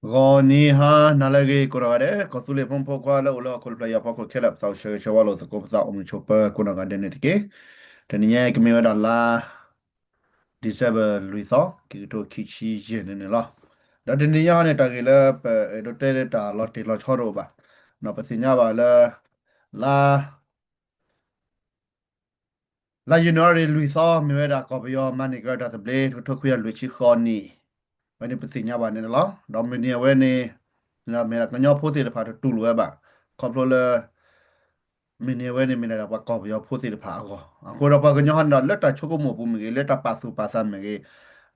ဂီၤနံၤဟါနၤလၢအဂ့ၤကိးနီၢ်ဂၤဒဲး, ကီၢ်သူလ့ၤဖိမုၣ်ဖိခွါလၢအိၣ်လၢဟီၣ်ခိၣ်တဖျၢၣ်အံၤအဖီခိၣ်ခဲလၢာ် ပသးအိၣ်ဆၢဂ့ၤဆၢဝါလိာ်သကိးပသးအိၣ်မုာ်ဆိးပၢၤကိးနီၢ်ဂၤဒဲးန့ၣ်တက့ၢ်. တနံၤညါကမ့ၢ်ဝဲဒၣ်လါ December လွံၢ်သီ, ခံကထိခံဆံယဲၢ်န့ၣ်န့ၣ်လီၤ. ဒီးတနံၤညါန့ၣ် တၢ်ဂ့ၢ်လၢပအဲၣ်ဒိးတဲလၢတၢ်လီၤတံၢ်လီၤဆဲးတအိၣ်ဘၣ်. ပသ့ၣ်ညါဘၣ်လၢ လါ လါယနူၤအါရံၤလွံၢ်သီ မ့ၢ်ဝဲဒၣ်ကီၢ်ပယီၤမၤန့ၢ်က့ၤတၢ်သဘျ့ တကထိခွံကယၤလွံၢ်ဆံဃိးနံၣ်, ဝဲန့ၣ်ပသ့ၣ်ညါဘၣ်န့ၣ်လီၤ. ဒီးမုၢ်နံၤအဝဲန့ၣ် မ့ၢ်ဒၣ်ကညီဖိသ့ၣ်တဖၣ်တတူၢ်လိာ်ဝဲဘၣ်, ခီဖျိလၢ မုၢ်နံၤအဝဲန့ၣ်မ့ၢ်ဒၣ်ပှၤကီၢ်ပယီၤဖိသ့ၣ်တဖၣ်အဂီၢ်, အဃိဒီးပှၤကညီဟီန့ၣ်ဒီး လၢတၢ်ဆိကမိၣ်ပူၤမ့ၢ်ဂ့ၤ, လၢတၢ်ပာ်သူၣ်ပာ်သးမ့ၢ်ဂ့ၤ,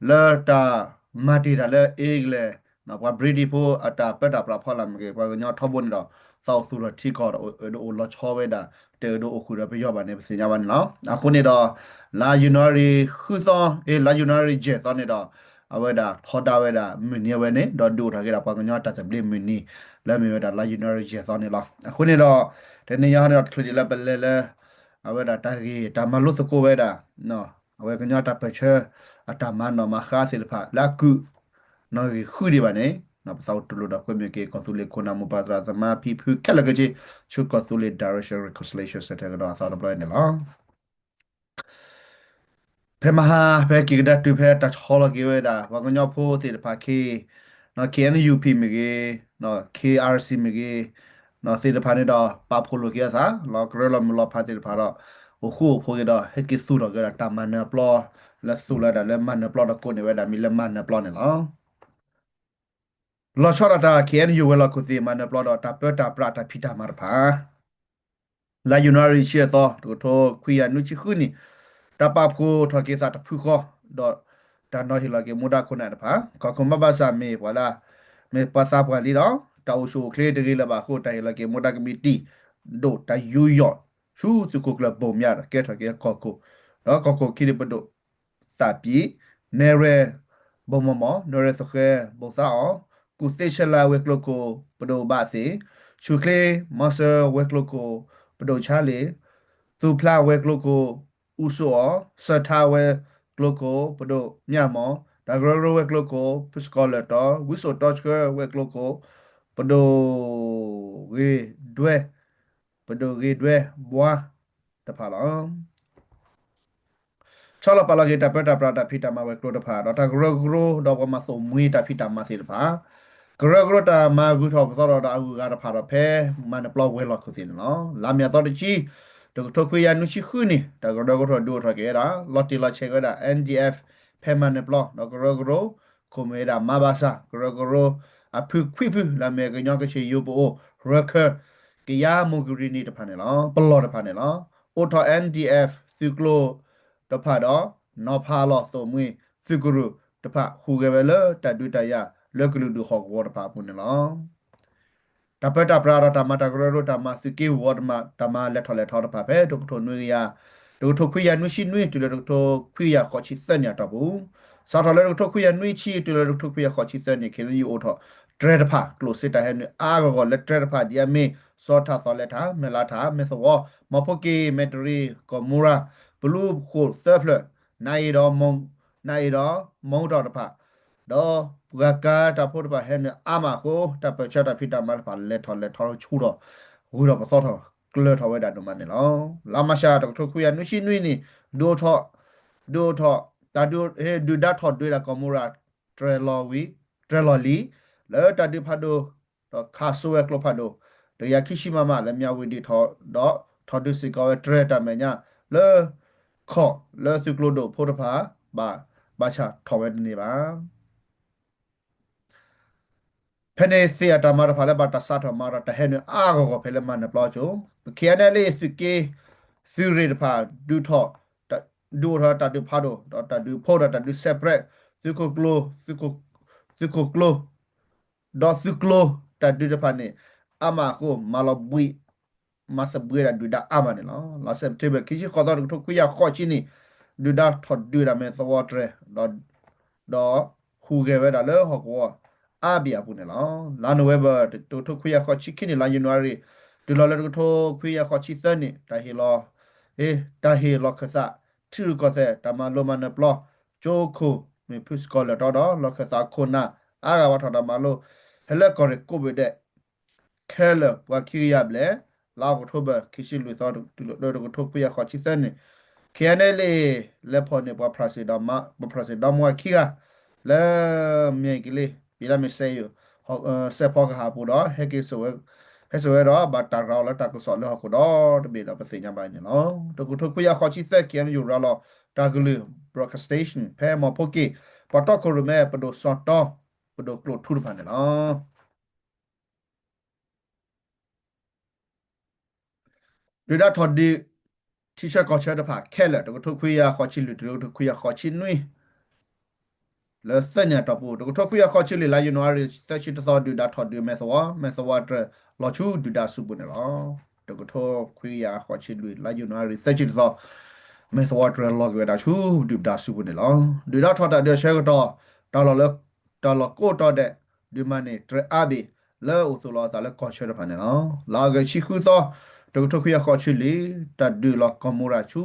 လၢတၢ်မၤတ့ၢ်တၢ်လၢ England ပှၤ British ဖိအတၢ်ပၢတၢ်ပြးဖီလာ်မ့ၢ်ဂ့ၤ, ပှၤကညီထီဘိန့ၣ်ဒီး သးအိၣ်သူၣ်ထီၣ်ထံကီၢ်ဒီး အဲၣ်ဒိးအိၣ်လီၤဆီဝဲဒၣ်, တအဲၣ်ဒိးအိၣ်ဃုာ်ဒီးပယီၤဘၣ်န့ၣ် ပသ့ၣ်ညါဘၣ်န့ၣ်လီၤ. အဃိန့ၣ်ဒီး လါယနူၤအါရံၤဃုသီ, အ့ လါယနူၤအါရံၤယဲၢ်သီန့ၣ်ဒီး အဝဲဒၣ်ထီဒါဝဲဒၣ်မုၢ်နံၤအဝဲန့ၣ် ဒီးဒုးအိၣ်ထီၣ်က့ၤဒၣ်ပှၤကညီတၢ်သဘျ့မုၢ်နံၤ လၢမ့ၢ်ဝဲဒၣ်လါယနူၤအါရံၤယဲၢ်သီန့ၣ်လီၤ. အဃိန့ၣ်ဒီး တနံၤညါဟီန့ၣ်ဒီး တချုးဒံးလၢပလဲၤလၢ အဝဲဒၣ်တၢ်ဂ့ၢ်တၢ်မၤလိသကိးဝဲဒၣ် အဝဲကညီတၢ်ပၢၢ်ဆၢ အတၢ်မၤနီၣ်မၤဃါသ့ၣ်တဖၣ် လၢအကုၢ် နီၣ်ဂံၢ်ဃုဒံးဘၣ်န့ၣ် ပသးအိၣ်တူၢ်လိာ်ဒီးကွဲမုာ်က့ၤ ကီၢ်သူလ့ၤခိၣ်နၢ်မိၢ်ပၢ်သရၣ်သမါဖံဖုခဲလၢာ်ခဲဆ့ ဆူကီၢ်သူလ့ၤ Direction Reconciliation Centre ကဒီးအသီတဘျီန့ၣ်လီၤ. ဖဲမဟါ ဖဲက့ၤကဒါတုၤဖဲတၢ်ဆီလီၤက့ၤဝဲဒၣ် ပှၤကညီဖိသ့ၣ်တဖၣ် K, KNUP မ့ၢ်ဂ့ၤ, KRC မ့ၢ်ဂ့ၤ, သ့ၣ်တဖၣ်န့ၣ်ဒီး ပာ်ဖှိၣ်လိာ်က့ၤအသး လီၤကရၢလီၤမုၢ်လီၤဖးသ့ၣ်တဖၣ်ဒီး အိၣ်ဃူအိၣ်ဖိးက့ၤဒီး ဟဲက့ၤသူၣ်ထီၣ်က့ၤဒီးတၢ်မၤနၢၤပျီ လၢသူၣ်လီၤဒၣ်လၢမၤနၢၤပျီဒီးကိးန့ၢ်ဝဲဒၣ်မံၤလၢမၤနၢၤပျီန့ၣ်လီၤ. လီၤဆီဒၣ်တၢ် KNU ဝဲၤလီၢ်ခိၣ်သ့ၣ်မၤနၢၤပျီဒီးတၢ်ပၢတၢ်ပြးတၢ်ဖံးတၢ်မၤတဖၣ် လါယနူၤအါရံၤဆံအသီ တကထိခွံကယၤနွံဆံဃုနံၣ်, တၢ်ပာ်ဖှိၣ်ထီၣ်က့ၤသးတဖုဃီ ဒီးတၢ်နီၤဟ့ၣ်လီၤက့ၤမူဒါခိၣ်နၢ်တဖၣ် ကီၢ်ခိၣ်မးဘၣ်ဆၣ်မ့ၢ်ပှၤလၢ မ့ၢ်ပှၤသးပှၢ်လံဒီး တၢ်အိၣ်ဆူၣ်အိၣ်ချ့တဂ့ၤလၢၤဘၣ်အဃိ တၢ်ဟ့ၣ်လီၤက့ၤမူဒါကမံးတံာ် ဒိၣ်တၢ်ယူးယီၣ် ဆူသုးခိၣ်ကျၢၢ်ဘိၣ်မၠးဒီးကဲထီၣ်က့ၤကီၢ်ခိၣ်, ဒီးကီၢ်ခိၣ်ခံန့ၣ်ပဒိၣ် သးပံး, နဲၣ်ရွဲၣ် ဘိၣ်မီၢ်မီၢ်, နဲၣ်ရွဲၣ်သဃဲ ဘိၣ်သးအီၣ်, ကူၣ်သ့ဆဲလးဝဲၤကျိၤခိၣ် ပဒိၣ်ဘၣ်သ့ၣ်, ဆူၣ်ချ့ မီစၢၤဝဲၤကျိၤခိၣ် ပဒိၣ်ဆါလ့ၣ်, သူၣ်ဖျးဝဲၤကျိၤခိၣ် အူစိအီၣ်, စၢၢ်ထါဝဲၤကျိၤခိၣ် ပဒိၣ်မၠးမီၢ်, တၢ်ကရၢကရိဝဲၤကျိၤခိၣ် ဖုစကီၤလၢၢ်တီ, ဝံစိာ်တီဆှၢဝဲၤကျိၤခိၣ် ပဒိၣ်ဂ့ၤဒွဲ ပဒိၣ်ဂ့ၤဒွဲဘှါတဖၣ်လီၤ. ဆီလီၤပာ်လီၤက့ၤတၢ်ပၢတၢ်ပြးတၢ်ဖံးတၢ်မၤဝဲၤကျိၤတဖၣ် ဒီးတၢ်ကရၢကရိ ဒီးပှၤမၤသိၣ်မှံတၢ်ဖံးတၢ်မၤသ့ၣ်တဖၣ်, ကရၢကရိတၢ်မၤဂုၤထီၣ်ပသီထီၣ်ဒီးအဂုၤအဂၤတဖၣ်ဒီးဖဲမၤနၢၤပျီဝဲၤလီၢ်ခိၣ်သ့ၣ်န့ၣ်လီၤ. လါမ့ၤအသီတဆံ တကထိခွံကယၤနွံဆံဃုနံၣ် တၢ်ကရၢကရိဒုးအိၣ်ထီၣ်က့ၤဝဲဒၣ် လီၤတံၢ်လီၤဆဲးက့ၤဝဲဒၣ် N D F ဖဲမၤနၢၤပျီ ဒီးကရၢကရိ ခိၣ်မ့ၢ်ဝဲဒၣ်မၤဘၣ်ဆၣ် ကရၢကရိ အဖုခွံဖု လၢအမ့ၢ်ကညီကချ့ၣ်ယိၤပအိၣ် ရခၢၣ် ကယၤမူၢ်ကရံၣ်နံၤတဖၣ်န့ၣ်လီၤ. ပလီၢ်တဖၣ်န့ၣ်လီၤ. အိၣ်ထီၣ် N D F သုးကျိၤတဖၣ်ဒီး နီၤဖးလီၤသိၣ်မှံသုးကရူၢ်တဖၣ် ဟူးဂဲၤဝဲလၢတၢ်ဒုးတၢ်ယၤလၢကလုာ်ဒူၣ်ဟီၣ်ကဝီၤတဖၣ်အပူၤန့ၣ်လီၤ. တၢ်ပၢတၢ်ပြးဒီးတၢ်မၤတၢ်ကရၢကရိ တၢ်မၤသုးက့ဝီၤတမး တၢ်မၤလဲၤထီၣ်လဲၤထီတဖၣ်ဖဲတကထိနွံကယၤ တကထိခွံကယၤနွံဆံနွံ တုၤလၢတကထိခွံကယၤဃိးဆံသၢနံၣ်အတီၢ်ပူၤ, စးထီၣ်လၢတကထိခွံကယၤနွံဆံ တုၤလၢတကထိခွံကယၤဃိးဆံသၢနံၣ် ခ့ၣ်အဲၣ်ယူၣ်အိၣ်ထီၣ်တြဲၤတဖၣ် ကျိၣ်စ့တၢ်ဟဲနုာ်အါဂီၢ်ဂီၢ်လၢတြဲၤတဖၣ်ဒ်အမ့ၢ် စီၤထၣ်သီလဲၤထၣ် မဲၢ်လါထၣ် မဲၢ်သဝီ မီၢ်ဖိက့ၤ မဲၢ်တရံး ကီၢ်မူရၤ ပလူဃိၣ်သၢဖျၢၣ် နအ့ဒီး နအ့ဒီး မီၢ်ဟူထီၣ်တဖၣ် ဒီးပှၤကါတၢ်ဖိတဖၣ်ဟဲနုာ်အါမးအဃိ တၢ်ပၢၢ်ဆၢတၢ်ဖံးတၢ်မၤတဖၣ်လဲၤထီၣ်လဲၤထီဆူၣ်ထီၣ် ဂုၤထီၣ်ပသီထီၣ် ကျၢၤထီၣ်ဝဲဒၣ်ဒိၣ်မးန့ၣ်လီၤ. လါမၤရှး တကထိခွံကယၤနွံဆံနွံနံၣ် ဒုးအိၣ်ထီၣ် ဒုးအိၣ်ထီၣ် တၢ်ဒုး ဟ့ၣ်ဒုးဒါထီၣ်ဒုးဝဲဒၣ်ကီၢ်မူရၤ တြဲၤလီၤဝံၤ တြဲၤလီၤလံၤ လၢတၢ်ဒုးဖးဒိၣ် ဒီးခးစိဝဲကျိဖးဒိၣ် တကယၤခံဆံ မမ လၢမၠးဝတံၤထီၣ်ဒီး ထီၣ်ဒုးစ့ၢ်ကီးဝဲတြဲၤတၢ်မဲာ်ညါ လၢ ခီၣ်လၢသုးကျိၤဒိၣ်ဖိတဖၣ် ဘၣ် ဘၣ်ဆၣ်ထီၣ်ဝဲတန့ၢ်ဘၣ်. ဖဲန့ၣ်သ့ၣ်အတၢ်မၤတဖၣ်လၢဘၣ်တၢ်စးထီၣ်မၤဒီးတၢ်ဟဲနုာ်အါဂီၢ်ဂီၢ်ဖဲလၢမၤနၢၤပျီကၠိ ပ K N L A သုးက့ သုးရ့ၣ်တဖၣ် ဒုးထီၣ် ဒုးအိၣ်ထီၣ်တၢ်ဒုးဖးဒိၣ် ဒီးတၢ်ဒုးဖိဒီးတၢ်ဒုး separate သုးခိၣ်ကျိ သုးခိၣ်ကျိ ဒီးသုးကျိ တၢ်ဒုးတဖၣ်န့ၣ် အါမးအဃိ မၤလီၤဘှံး မၤသဘှံးဒၣ်ဒုၣ်ဒါအါမးန့ၣ်လီၤ. လါစဲးပထ့ဘၢၣ် ခံဆံဃိးသီ တကထိခွံကယၤဃိးဆံနံၣ် ဒုၣ်ဒါထီၣ်ဒုးဒၣ်မဲာ်သဝီတြဲၤ ဒီးဟူးဂဲၤဝဲဒၣ်လၢဟီၣ်ကဝီၤအါဘ့ၣ်အပူၤန့ၣ်လီၤ. လါနိၣ်ဝ့ဘၢၣ် တကထိခွံကယၤဃိးဆံခံနံၣ် လါယနူၤအါရံၤ တုၤလီၤလၢတကထိခွံကယၤဃိးဆံသၢနံၣ် တၢ်ဟ့ၣ်လီၤ တၢ်ဟ့ၣ်လီၤခၢၣ်သး ထံရူၢ်ကီၢ်သဲး တၢ်မၤလိမၤနၢၤပျီ ကၠိခိၣ်မ့ၢ်ဖုစကီၤလၢၢ်တီဒီး လီၢ်ခၢၣ်သးခိၣ်နၢ် အါဂၤဝဲထီၣ်တၢ်မၤလိ ဖဲလၢကီၢ်ရ့ၣ်ကိးဘ့ၣ်ဒဲး ခဲလၢာ်ပှၤခံကယၤဘျဲၣ်, လါအီးကထိဘၢၣ် ခံဆံလွံၢ်သီ တုၤလီၤတကထိခွံကယၤဃိးဆံသၢနံၣ်, ခ့ၣ်အဲၣ်အၣ်လ့ လဲၤဖီၣ်န့ၢ် ပှၤဖြၣ်စ့ၣ်ဒီမါ ပှၤဖြၣ်စ့ၣ်ဒီမါဝၤခံဂၤ လၢ မ့ၢ်ကလံ ပံၤလါမ့ၤစဲယိၤ စဲးဖီကဟၣ်အပူၤဒီး ဟဲက့ၤ ဟဲစိာ်ဝဲဒီး ဘၣ်တၢ်ရၤအီၤလၢတၢ်ကစီၣ်လၢဟီၣ်ခိၣ်ဒီတဘ့ၣ်ဒီး ပသ့ၣ်ညါဘၣ်န့ၣ်လီၤ. တကထိခွံကယၤဃိးဆံသၢ ခ့ၣ်အဲၣ်ယူၣ် ရၤလီၤတၢ်ကလုၢ် broadcast station ဖဲမီၢ်ဖိက့ၣ် ပှၤတီခိၣ်ရိၣ်မဲ ပဒိၣ်စီၤတီ ပဒိၣ်ကျိၣ်ထူတဖၣ်န့ၣ်လီၤ. ဒုၣ်ဒါထီၣ်ဒုး ထံဆၢကီၢ်ဆၢတဖၣ်ခဲလၢာ် တကထိခွံကယၤဃိးဆံလွံၢ် တုၤလၢတကထိခွံကယၤဃိးဆံနွံ လၢသၢနံၣ်အတီၢ်ပူၤ တကထိခွံကယၤဃိးဆံလွံၢ် လါယနူၤအါရံၤ သၢဆံတသီ ဒုၣ်ဒါထီၣ်ဒုးမဲၢ်သဝီ, မဲၢ်သဝီတြဲၤလီၤဆူဒုၣ်ဒါစုပူၤန့ၣ်လီၤ. တကထိခွံကယၤဃိးဆံလွံၢ် လါယနူၤအါရံၤ သၢဆံတသီ မဲၢ်သဝီတြဲၤလီၤက့ၤဝဲဒၣ်ဆူဒုၣ်ဒါစုပူၤန့ၣ်လီၤ. ဒုၣ်ဒါထီၣ်တၢ်ဒုးအဆၢကတီၢ် တၢ်လီၢ်လၢ တၢ်လီၢ်ကိးတီၤဒဲး ဒုးမၤန့ၢ်တြဲၤအါဘ့ၣ် လၢအိၣ်သူၣ်လီၤအသးလၢကီၢ်ဆၢတဖၣ်န့ၣ်လီၤ. လါအီကူးဆံဃုသီ တကထိခွံကယၤဃိးဆံလွံၢ် တၢ်ဒုးလီၤကီၢ်မိရၤဆူ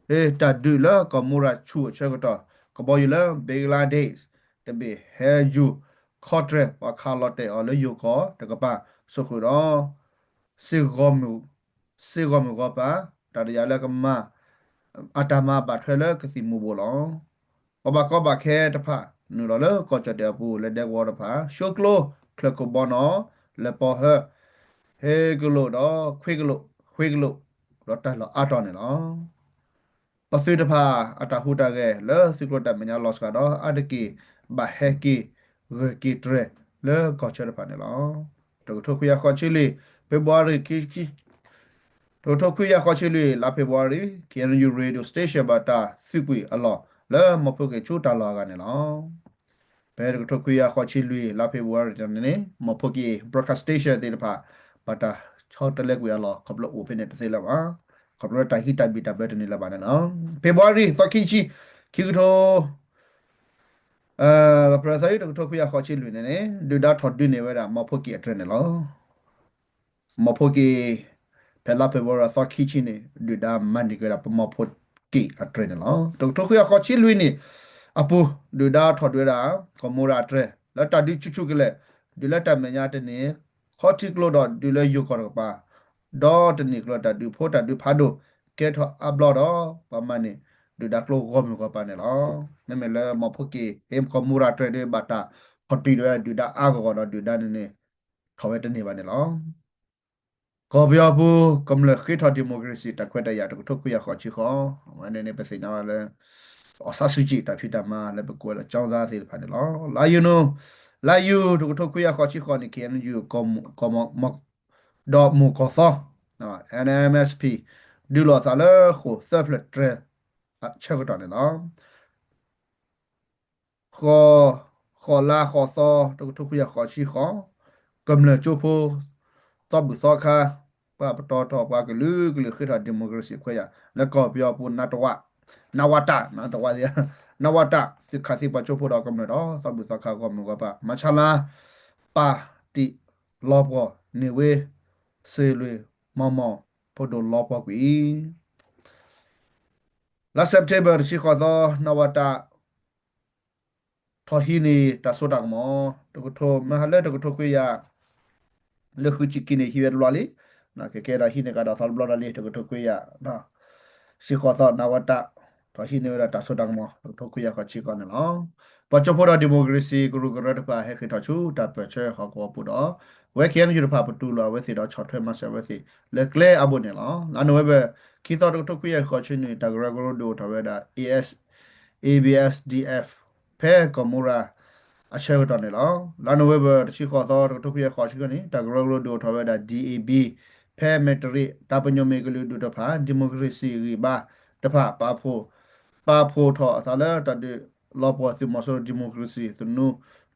တၢ်ဒုးလၢကီၢ်မိရၤဆူၣ်အဆၢကတီၢ် ကဘီယူၤလၢ Bangladesh တဘ့ၣ်ဟဲယူၤခီတြဲၤ ပှၤခးလီၤတဲာ်အီၤလၢယိၤကီၢ်တကပၤ စိာ်ဃုာ်ဒီး စ့ၢ် စ့ၢ်ဂီၢ်မုၢ်ဂီၢ်ပၤ တၢ်တယာ်လၢကမၤ အတၢ်မၤဘၣ်ထွဲလၢကသံၣ်မူၤဘှီးလီၤ. ပှၤဘၣ်ကီဘၣ်ခဲတဖၣ် နုာ်လီၤလၢကီၢ်ကၠီၣ်တဲၣ်အပူၤ လၢဒဲကဝီၤတဖၣ် ဆှၢကျိချၢၣ်ခိၣ်ဘီနီၣ် လဲၤပိာ်ဟၢ ဟ့ကလိာ်ဒီး ခွ့ကလိာ် ခွ့ကလိာ် ဒီးတၢ်လီၢ်အါတီၤန့ၣ်လီၤ. ပှၤသုးတဖၣ် အတၢ်ဟူးတၢ်ဂဲၤလၢသုးကျိၤတၢ်မဲာ်ညါလီၤစှၤဒီး အါတက့ၢ် ဘၣ်ဟဲက့ၤဂၢၢ်က့ၤတြဲၤလၢကီၢ်ဆၢတဖၣ်န့ၣ်လီၤ. တကထိခွံကယၤဃိးဆံလွံၢ် ဖ့ၤဘြူၤအါရံၤ တကထိခွံကယၤဃိးဆံလွံၢ် လါဖ့ၤဘြူၤအါရံၤ ခ့ၣ်အဲၣ်ယူၣ် radio station ဘၣ်တၢ်သုးကွံာ်အလီၢ် လၢမီၢ်ဖိက့ၣ်ဆူတၢ်လီၢ်အဂၤန့ၣ်လီၤ. ဖဲတကထိခွံကယၤဃိးဆံလွံၢ် လါဖ့ၤဘြူၤအါရံၤန့ၣ် မီၢ်ဖိက့ၣ် broadcast station သ့ၣ်တဖၣ် ဘၣ်တၢ်ဆီတလဲကွံာ်အလီၢ် ခီဖျိအိၣ်ဖဲန့ၣ်တသ့လၢၤဘၣ်, ခီဖျိတၢ်ဟံးတၢ်ဘံၣ်တၢ်ဘၢတန့ၢ်လၢၤဘၣ်န့ၣ်လီၤ. ဖ့ၤဘြူၤအါရံၤ သီခံဆံ ခံကထိ သီ တကထိခွံကယၤဃိးဆံလွံၢ်န့ၣ်န့ၣ် ဒုၣ်ဒါထီၣ်ဒုးန့ၢ်ဝဲဒၣ် မီၢ်ဖိက့ၣ်အတြဲၤန့ၣ်လီၤ. မီၢ်ဖိက့ၣ် ဖဲလါဖ့ၤဘြူၤအါရံၤ သီခံဆံန့ၣ် ဒုၣ်ဒါမၤန့ၢ်က့ၤဝဲဒၣ် ပမီၢ်ဖိက့ၣ်အတြဲၤန့ၣ်လီၤ. တကထိခွံကယၤဃိးဆံလွံၢ်န့ၣ်အပူၤ ဒုၣ်ဒါထီၣ်ဒုးဝဲဒၣ် ကီၢ်မိရၤအတြဲၤ လၢတၢ်ဒုးဆူၣ်ဆူၣ်ကလဲာ် ဒုးလၢတၢ်မဲာ်ညါတန့ၢ် ခီထံကျိဒီးဒုးလၢယိၤကီၢ်တကပၤ ဒီးတနံၣ်ကျၢၤတၢ်ဒုးဖိတၢ်ဒုးဖးဒိၣ် ကဲထီၣ်အါဘျီဒီး ပှၤမၤန့ၢ် ဒုၣ်ဒါကျိဂီၢ်မုၢ်ဂီၢ်ပၤန့ၣ်လီၤ. မ့မ့ၢ်လၢမီၢ်ဖိက့ၣ် ဟ့ၣ်ကီၢ်မိရၤတြဲၤဒီး ဘၣ်တၢ်ထီၣ်ဒုးဝဲဒၣ်ဒုၣ်ဒါအါဂီၢ်ဂီၢ်ဒီး ဒုၣ်ဒါန့ၣ်န့ၣ် ထီၣ်ဝဲတန့ၢ်ဘၣ်န့ၣ်လီၤ. ကီၢ်ပယီၤပူၤ ကမျၢၢ်ဃ့ထီၣ် democracy တၢ်ခွဲးတၢ်ယာ် တကထိခွံကယၤဃိးဆံဃိး အဝဲန့ၣ်န့ၣ် ပသ့ၣ်ညါဘၣ်လၢ အောင်ဆန်းစုကြည် တၢ်ဖံးတၢ်မၤလၢပကိးဝဲလၢ ကျောင်းသား သ့ၣ်တဖၣ်န့ၣ်လီၤ. လါယူၤ လါယူၤ တကထိခွံကယၤဃိးဆံဃိးန့ၣ် ခ့ၣ်အဲၣ်ယူၣ် ကီၢ်မီၢ် ဒီးမုၢ်ကီၢ်သီ NMSP ဒုးလိာ်အသးလၢဃိာ်သၢဖျၢၣ်တြဲၤအဆၢကတီၢ်န့ၣ်လီၤ. ဃိး ဃိးလါဃိးသီ တကထိခွံကယၤဃိးဆံဃိး ကမျၢၢ်ကၠိဖိ သီဘူၣ်သီခါ ပှၤပတီၢ်ထီၣ်ပှၤကလုာ်ကလုာ်ဃ့ထီၣ် democracy ခွဲးယာ် လၢကီၢ်ပယီၤပူၤ နတဝ နဝတ နတဝ နဝတ သုးခးသံပှၤကၠိဖိဒီးကမျၢၢ်ဒီး သီဘူၣ်သီခါဂီၢ်မုၢ်ဂီၢ်ပၤ မၤဆါလါ ပၢ်တံးလီၤပှီၢ်န့ၢ်ဝ့ စ့လွံၢ်မီၢ်မီၢ် ဖိဒိၣ်လီၤပှီၢ်ကွံာ် လါ September တဆံဃိးသီ နဝတ ထီၣ်ဟံးန့ၢ်တၢ်စိတၢ်ကမီၤ တကထိ မဟါလၢတကထိခွံကယၤ လၢဃုဆံခံန့ၣ် ဟံးဝဲတဘျီလံ. ကကဲဒီးဟံးန့ၢ်ကဒီးသီတဘျီဒီးလံ တကထိခွံကယၤ ဆံဃိးသီ နဝတ ထီၣ်ဟံးန့ၢ်ဝဲဒၣ်တၢ်စိတၢ်ကမီၤ တကထိခွံကယၤဃိးဆံဃိးန့ၣ်လီၤ. ပှၤကၠိဖိဒီး democracy ကရူၢ်ကရၢတဖၣ် ဟဲဃ့ၢ်ထီၣ်ဆူတၢ်ပၢၢ်ဆၢဟီၣ်ကဝီၤပူၤဒီး ဝဲ ခ့ၣ်အဲၣ်ယူၣ် တဖၣ် ပတူၢ်လိာ်အဝဲသ့ၣ်ဒီးဆီၣ်ထွဲမၤစၢၤအဝဲသ့ၣ် လၢကျဲအါဘိန့ၣ်လီၤ. လါနိၣ်ဝ့ဘၢၣ် ခံသီ တကထိခွံကယၤဃိးဆံနွံ တၢ်ကရၢကရိဒုးအိၣ်ထီၣ်ဝဲဒၣ် A S A B S D F ဖဲကီၢ်မိရၤ အဆၢကတီၢ်န့ၣ်လီၤ. လါနိၣ်ဝ့ဘၢၣ် တဆံဃိးသီ တကထိခွံကယၤဃိးဆံဃိးန့ၣ် တၢ်ကရၢကရိဒုးအိၣ်ထီၣ်ဝဲဒၣ် D A B ဖဲမဲၣ်တရံး တၢ်ပညိၣ်မ့ၢ်ကလုာ်ဒူၣ်တဖၣ် democracy ဂံၢ်ဘါတဖၣ် ပာ်ဖှိၣ်ထီၣ်အသးလၢတၢ်ဒုးလီၤပှီၢ်သုးမီၤစိရိၤ democracy သနူ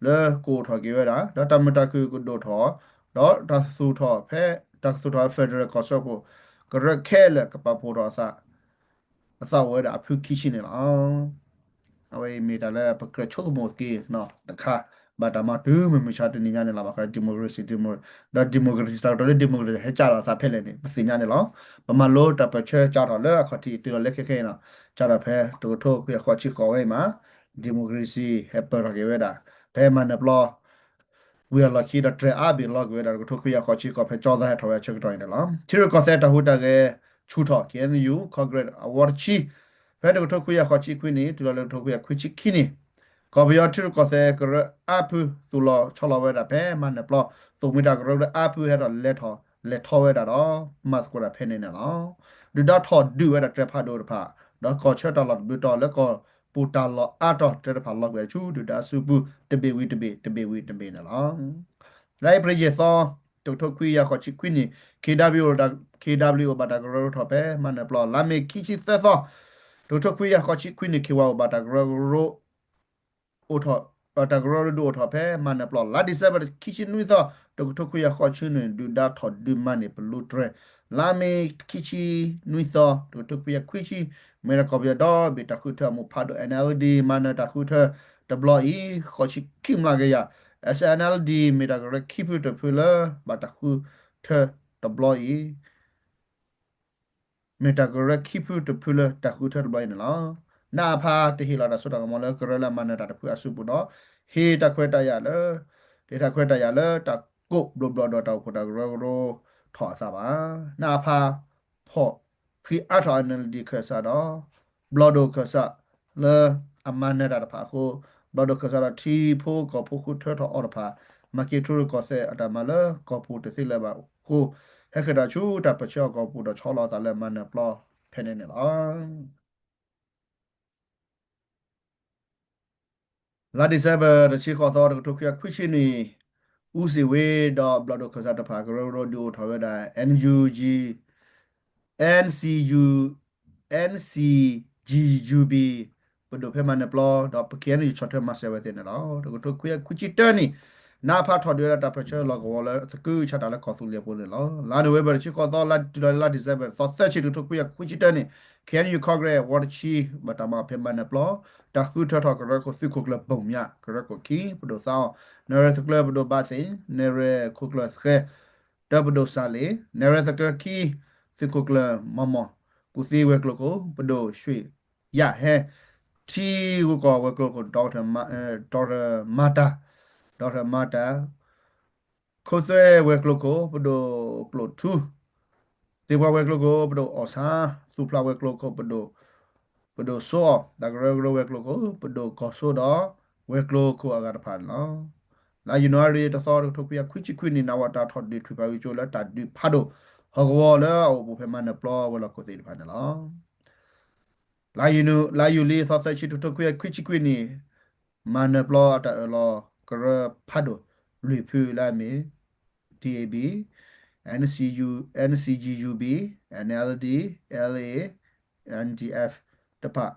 လၢကအိၣ်ထီၣ်က့ၤဝဲဒၣ် ဒီးတၢ်မုာ်တၢ်ခုၣ်ကဒိၣ်ထီၣ် ဒီးတၢ်သူၣ်ထီၣ်ဖဲ တၢ်ကသူၣ်ထီၣ်ဖဲ federal ကီၢ်စၢဖှိၣ် ကရၢခဲလၢာ်ကပာ်ဖှိၣ်ထီၣ်အသး အသးအိၣ်ဝဲဒၣ်အဖုခံဆံန့ၣ်လီၤ. အဝဲအံၤမ့ၢ်တၢ်လၢပကြၢးဆိကမိၣ်က့ၤတခါ ဘၣ်တၢ်မၤတုၤမုၢ်မဆါတနံၤညါန့ၣ်လီၤ. ဘၣ်ဃး democracy democracy ဒီး democracy တၢ်ကတိၤလၢ democracy ဟဲကၢ်ထီၣ်အသးဖဲလဲၣ်န့ၣ် ပသ့ၣ်ညါန့ၣ်လီၤ. ပမၤလိတၢ်ပၢၢ်ဆၢကၢ်ထီၣ်လၢအခီၣ်ထံးတုၤလီၤလၢခဲခဲအံၤန့ၣ် ကၢ်ထီၣ်ဖဲတကထိခွံကယၤဃိးဆံဃိးဝဲအံၤမး democracy ဟဲပၢၢ်ထီၣ်က့ၤဝဲဒၣ် ဖဲမၤနၢၤပျီ ဝံၤအလီၢ်ခံဒီး တြဲၤအါဘ့ၣ်လီၤကွံာ်ဝဲဒၣ်တကထိခွံကယၤဃိးဆံဃိး ဖဲကၠီသးဟဲထီၣ်ဝဲအဆၢကတီၢ်အံၤန့ၣ်လီၤ. ထံရူၢ်ကီၢ်သဲးတၢ်ဟူးတၢ်ဂဲၤဆူၣ်ထီၣ် K N U Congress အဝီတဆံ ဖဲတကထိခွံကယၤဃိးဆံခွံနံၣ် တုၤလီၤလၢတကထိခွံကယၤခွံဆံခံနံၣ် ကီၢ်ပယီၤထံရူၢ်ကီၢ်သဲးကရၢအါဖုသူၣ်လီၤဆီလီၤဝဲဒၣ်ဖဲမၤနၢၤပျီ သိၣ်မှံတၢ်ကရၢကရိအါဖုဟဲထီၣ်လဲၤထီၣ်လဲၤထီဝဲဒၣ်ဒီး မၤသကိးတၢ်ဖဲန့ၣ်န့ၣ်လီၤ. ဒုၣ်ဒါထီၣ်ဒုးဝဲဒၣ်တြဲၤဖးဒိၣ်တဖၣ် ဒီးကီၢ်ဆၢတၢ်လီၢ်တဘျုးတီၤလၢကီၢ်ပူၤတၢ်လီၢ်အါတီၤတြဲၤတဖၣ်လီၤကွံာ်ဆူ ဒုၣ်ဒါစုပူၤ တဘ့ၣ်ဝံၤတဘ့ၣ် တဘ့ၣ်ဝံၤတဘ့ၣ်န့ၣ်လီၤ. လါအ့ဖြ့ၣ်ယဲၢ်သီ တကထိခွံကယၤဃိးဆံခွံနံၣ် K W K W အိၣ်ဘၣ်တၢ်ကရၢကရိထီၣ်ဖဲမၤနၢၤပျီ လါမ့ၤခံဆံသၢသီ တကထိခွံကယၤဃိးဆံခွံနံၣ် K Y O ဘၣ်တၢ်ကရၢကရိ အိၣ်ထီၣ် တၢ်ကရၢကရိဒုးအိၣ်ထီၣ်ဖဲမၤနၢၤပျီ လါဒံၣ်စဲဘၢၣ်ခံဆံနွံသီ တကထိခွံကယၤဃိးဆံနံၣ် ဒုၣ်ဒါထီၣ်ဒုးမၤန့ၢ်ပလူတြဲၤ လါမ့ၤခံဆံနွံသီ တကထိခွံကယၤခွံဆံ မ့ၢ်ဒၣ်ကီၢ်ပယီၤဒီဘ့ၣ်တၢ်ဃုထၢအမူးဖးဒိၣ် N L D မၤနၢၤတၢ်ဃုထၢတဘျီအံၤ ဃိးဆံခံမျးကယၤ S N L D မ့ၢ်တၢ်ကရၢခံဖုတဖုလၢ ဘၣ်တၢ်ဃုထၢတဘျီအံၤ မ့ၢ်တၢ်ကရၢခံဖုတဖုလၢတၢ်ဃုထၢတဘျီအံၤန့ၣ်လီၤ. နအဖ တဟ့ၣ်လီၤတၢ်စိတၢ်ကမီၤလၢကရၢလၢအမၤနၢၤတၢ်တဖုအစုပူၤဒီး ဟ့ၣ်တၢ်ခွဲးတၢ်ယာ်လၢ ဟ့ၣ်တၢ်ခွဲးတၢ်ယာ်လၢတၢ်ကိးဘျီးဘျီးဒီးတၢ်အိၣ်ဖှိၣ်တၢ်ကရၢကရိထီၣ်အသးဘၣ်. နအဖ ဖီၣ်ဃံအါထီၣ် N L D ခၢၣ်စးဒီး ဘျီၣ်ဒိၣ်ခၢၣ်စးလၢအမၤနၢၤတၢ်တဖၣ်အဃိ ဘျီၣ်ဒိၣ်ခၢၣ်စးဒီးထံဖိကီၢ်ဖိဃုထၢထီၣ်အီၤတဖၣ် မၤက့ၤထံရူၢ်ကီၢ်သဲးအတၢ်မၤလၢကီၢ်ပူၤတသ့လၢၤဘၣ်အဃိ ဟဲဃုာ်ဒီးဆူတၢ်ပၢၢ်ဆၢအကီၢ်ပူၤဒီးဆီလီၤအသးလၢမၤနၢၤပျီဖဲန့ၣ်န့ၣ်လီၤ. လါဒံၣ်စဲဘၢၣ် တဆံဃိးသီ တကထိခွံကယၤခွံဆံနံၣ် အူစံးဝ့ဒီးဘျီၣ်ဒိၣ်ခၢၣ်စးတဖၣ်ကရၢကရိဒုးအိၣ်ထီၣ်ဝဲဒၣ် N U G N C U N C G U B ပဒိၣ်ဖဲမၤနၢၤပျီ ဒီးပ K N U ဆီၣ်ထွဲမၤစၢၤဝဲသ့ၣ်န့ၣ်လီၤ. တကထိခွံကယၤခွံဆံတၢနံၣ် နအဖ ထီၣ်ဒုးဝဲဒၣ်တၢ်ပၢၢ်ဆၢလီၢ်ကဝီၤလၢသကုၤဆးတၢ်လၢကီၢ်သူလ့ၤအပူၤန့ၣ်လီၤ. လါနိၣ်ဝ့ဘၢၣ် တဆံဃိးသီ လါတုၤလီၤလါဒံၣ်စဲဘၢၣ် သီသၢဆံ တကထိခွံကယၤခွံဆံတၢနံၣ် K N U Congress ဝီတဆံ ဘၣ်တၢ်မၤဖဲမၤနၢၤပျီ တၢ်ဃုထၢထီၣ်ကရၢခိၣ်သုးခိၣ်ကျၢၢ်ဘိၣ်မၠး ကရၢခိၣ်ခံ ပဒိၣ်သးအီၣ် နဲၣ်ရွဲၣ်သကျၢၤပဒိၣ်ဘးသ့ၣ် နဲၣ်ရွဲၣ်ခိၣ်ကျၢၢ်သၢ တၢပဒိၣ်စၢ်လ့ၣ် နဲၣ်ရွဲၣ်သကျၢၤခံ သုးခိၣ်ကျၢၢ်မီၢ်မီၢ် ကူၣ်သ့ဝဲၤကျိၤခိၣ် ပဒိၣ်ရွှ့ၣ်ယၣ်ဟဲ ထံဂုၤကီၢ်ဝဲၤကျိၤခိၣ် ဒီကထၢၣ်မၤတၢ် ဒီကထၢၣ်မၤတၢ် ခိသွဲဝဲၤကျိၤခိၣ် ပဒိၣ်ကျိၣ်ထူ သ့ၣ်ပှၢ်ဝဲၤကျိၤခိၣ် ပဒိၣ်အီၣ်ဆၣ် သူၣ်ဖျးဝဲၤကျိၤခိၣ် ပဒိၣ် ပဒိၣ်စိအီၣ် တၢ်ကရၢကရိဝဲၤကျိၤခိၣ် ပဒိၣ်ကီၢ်စိဒီး ဝဲၤကျိၤခိၣ်အဂၤတဖၣ်န့ၣ်လီၤ. လါယနူၤအါရံၤတသီ တကထိခွံကယၤခွံဆံခွံနံၣ် နဝတ ထီၣ်ဒုးထုးဖးဝံၣ်ကၠိလၢတၢ်ဒုးဖးဒိၣ် ဟီၣ်ကဝီၤလၢအအိၣ်ဘူးဖဲမၤနၢၤပျီဝဲၤလီၢ်ခိၣ်သ့ၣ်တဖၣ်န့ၣ်လီၤ. လါယူၤလံသီသၢဆံ တကထိခွံကယၤခွံဆံခွံနံၣ် မၤနၢၤပျီအတၢ်အၢၣ်လီၤကရၢဖးဒိၣ် လွံၢ်ဖုလၢအမ့ၢ် D A B, N C U, N C G U B, N L D, L A, N D F တဖၣ်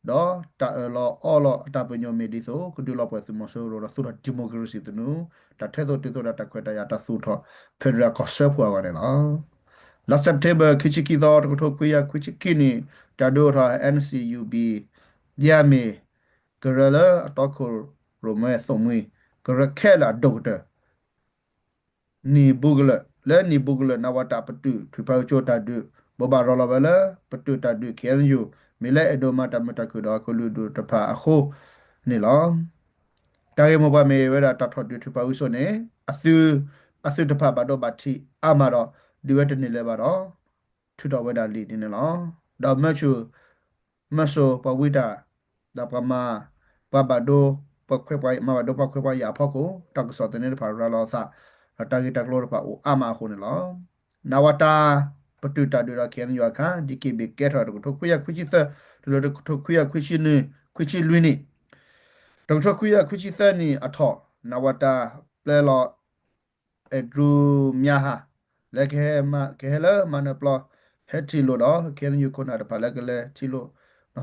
ဒီးတၢ်အၢၣ်လီၤအီလီၤအတၢ်ပညိၣ်မ့ၢ်ဒ်သိး ကဒုးလီၤပှီၢ်သုးမီၤစိရိၤဒီးသူၣ်ထီၣ် democracy သနူ, တၢ်ထဲသိးတုၤသိးဒီးတၢ်ခွဲးတၢ်ယာ်တၢ်သူၣ်ထီၣ် federal ကီၢ်စၢဖှိၣ်အဂီၢ်န့ၣ်လီၤ. လါ September ခံဆံခံသီ တကထိခွံကယၤခွံဆံခံနံၣ် တၢ်ဒုးအိၣ်ထီၣ် N C U B ဒ်အမ့ၢ် ကရၢလၢအတီခိၣ်ရိၣ်မဲသိၣ်မှံ ကရၢခဲလၢာ်အဒိၣ်ကတၢၢ် နံၣ်ဘူးကလၢာ် လၢနံၣ်ဘူးကလၢာ် နဝတ ပတုာ်ထုးဖးဝံၣ်ကၠိတၢ်ဒုး ဘိးဘၣ်ရၤလီၤဝဲလၢ ပတုာ်တၢ်ဒုး K N U မ့ၢ်လၢအဲၣ်ဒိးမၤတၢ်မုာ်တၢ်ခုၣ်ဒီးကလုာ်ဒူၣ်တဖၣ်အဃိန့ၣ်လီၤ. တၢ်ဂ့ၢ်မိၢ်ပှၢ်မ့ၢ်ဝဲဒၣ်တၢ်ထီၣ်ဒုးထုးဖးဝံၣ်ကၠိန့ၣ် အသုးတဖၣ်ဘၣ်ဒိဘၣ်ထံးအါမးဒီး ဒုးဝဲတန့ၢ်လၢၤဘၣ်ဒီး ထုးထီၣ်ဝဲဒၣ်လံာ်ဒ်န့ၣ်လီၤ. ဒီးမၢဆူၣ် မၢစိာ်ပှၤဝံတၢ် ဒီးပှၤမၤ ပှၤဘၣ်ဒိ ပှၤခွဲးပှၤ မၤဘၣ်ဒိပှၤခွဲးပှၤယာ်အဖီခိၣ် တၢ်ကစီၣ်သန့တဖၣ်ရၤလီၤအသး ဒီးတၢ်ဂ့ၢ်တၢ်ကျိၤတဖၣ်အိၣ်အါမးအဃိန့ၣ်လီၤ. နဝတ ပတုာ်တၢ်ဒုးဒီး K N U အခါ ဒ်က့ဘ့ၣ်ကဲထီၣ်တကထိခွံကယၤခွံဆံသၢ တုၤလၢတကထိခွံကယၤခွံဆံနွံ ခွံဆံလွံၢ်နံၣ် တကထိခွံကယၤခွံဆံသၢနံၣ်အထီၣ် နဝတ ပျဲလီၤ အဲၣ်ဒရူမၠါဟၣ် လၢကဟဲမၤ ကဟဲလၢမၤနၢၤပျီ ဟဲထံၣ်လိာ်ဒီး K N U ခိၣ်နၢ်တဖၣ်လၢကလဲၤထံၣ်လိာ်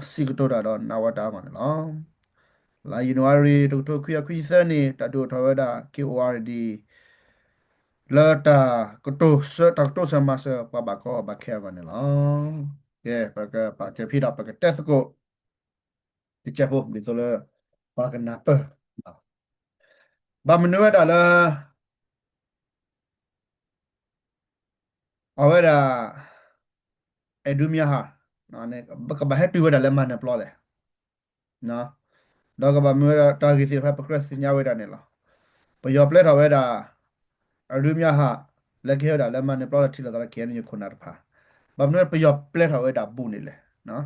ဒီးစံးကတိၤတၢ်ဒီး နဝတ အဂီၢ်န့ၣ်လီၤ. လါယနူၤအါရံၤ တကထိခွံကယၤခွံဆံသၢနံၣ် တၢ်ဒုးအိၣ်ထီၣ်ဝဲဒၣ် K O R D လၢတၢ်ကတိၤဆၢ တၢ်ကတိၤဆၢမၤစၢၤ ပှၤဘၣ်ကီဘၣ်ခဲအဂီၢ်န့ၣ်လီၤ. ကဲ ပကပာ်ကဲဖံဒီး ပကတဲသကိး တကဲးဖိ ဒ်သိးလၢ ပှၤကနၢ်ပၢၢ် ဘၣ်မနုၤဝဲဒၣ်လၢ အဝဲဒၣ် အဲၣ်ဒူမၠါဟၣ် ကဘၣ်ဟဲတုၤဝဲဒၣ်လၢမၤနၢၤပျီလဲၣ် ဒီးကဘၣ်မ့ၢ်ဝဲဒၣ်တၢ်ဂ့ၢ်သ့ၣ်တဖၣ် ပကြၢးသ့ၣ်ညါဝဲဒၣ်န့ၣ်လီၤ. ပယီၤပျဲထီၣ်ဝဲဒၣ် အရူမၠါဟး လၢကဟဲဝဲဒၣ်လၢမၤနၢၤပျီလီၤထံလီၤသီလၢ KNU ခိၣ်နၢ်တဖၣ်, ဘၣ်မနုၤပယီၤပျဲထီၣ်ဝဲဒၣ်ဘူးန့ၣ်လဲၣ်.